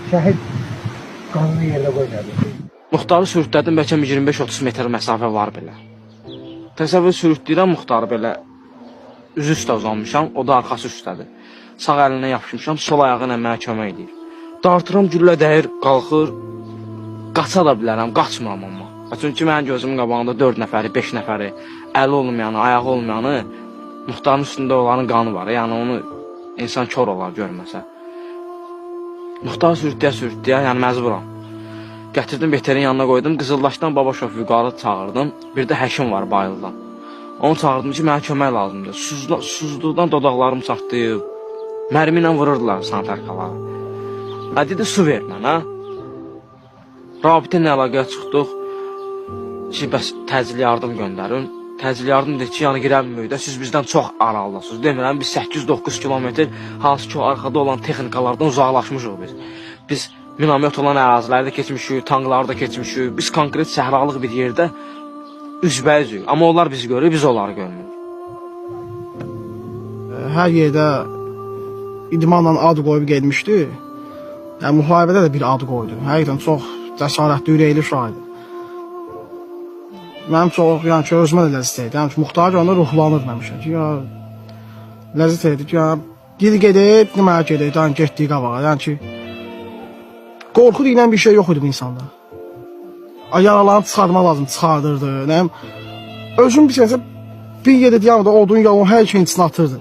Şəhid qanını yerə qoymayacaq. Muxtarı sürüklədim, bəlkə 25-30 metr məsafə var belə. Təsəvvür sürükləyirəm Muxtarı belə. Üzü üstə uzanmışam, o da arxası üstədir. Sağ əlinə yapışmışam, sol ayağı ilə mənə kömək eləyir. Dartıram, güllə dəyir, qalxır. Qaça da bilərəm, qaçmıram amma. Çünki mənim gözümün qabağında 4 nəfəri, 5 nəfəri, əli olmayanı, ayağı olmayanı, Muxtarın üstündə onların qanı var. Yəni onu insan kor olar görməsə. Muxtar sürütləyə sürütləyə, yəni məcburam. Gətirdim beterin yanına qoydum. Qızıldaşdan Babaşov Vüqarı çağırdım. Bir də həkim var Bayıldan. Onu çağırdım ki, mənə kömək lazımdır. Susuzluqdan dodaqlarım çatlayıb. Mərmi ilə vururdular sanitarkaları. Hə dedi su ver mənə. Rabitə ilə əlaqəyə çıxdıq. Ki, bəs təcili yardım göndərin. Təcili yardım dedi ki, yəni girə bilmirik də, siz bizdən çox aralıdasınız. Demirəm, biz 8-9 kilometr hansı ki o arxada olan texnikalardan uzaqlaşmışıq biz. Biz minomyot olan əraziləri də keçmişik, tankları da keçmişik. Biz konkret səhralıq bir yerdə üzbəyüzük. Amma onlar bizi görür, biz onları görmürük. Hər yerdə idmanla ad qoyub getmişdi. Yəni müharibədə də bir ad qoydu. Həqiqətən çox cəsarətli, ürəkli uşaq idi. Mənim çox, yəni ki, özümə də ləzzət idi. Yəni ki, Muxtar görəndə ruhlanırdım həmişə ki, ya ləzzət idi ki, ya geri gedib, deməli gedək, yəni getdik qabağa. Yəni ki, qorxu deyilən bir şey yox idi bu insanda. Yaralarını çıxartmaq lazım, çıxardırdı. Nə bilim, özüm bir şeysə bir yerdə dayanırdı, odun yolun hər şeyin içinə atırdı.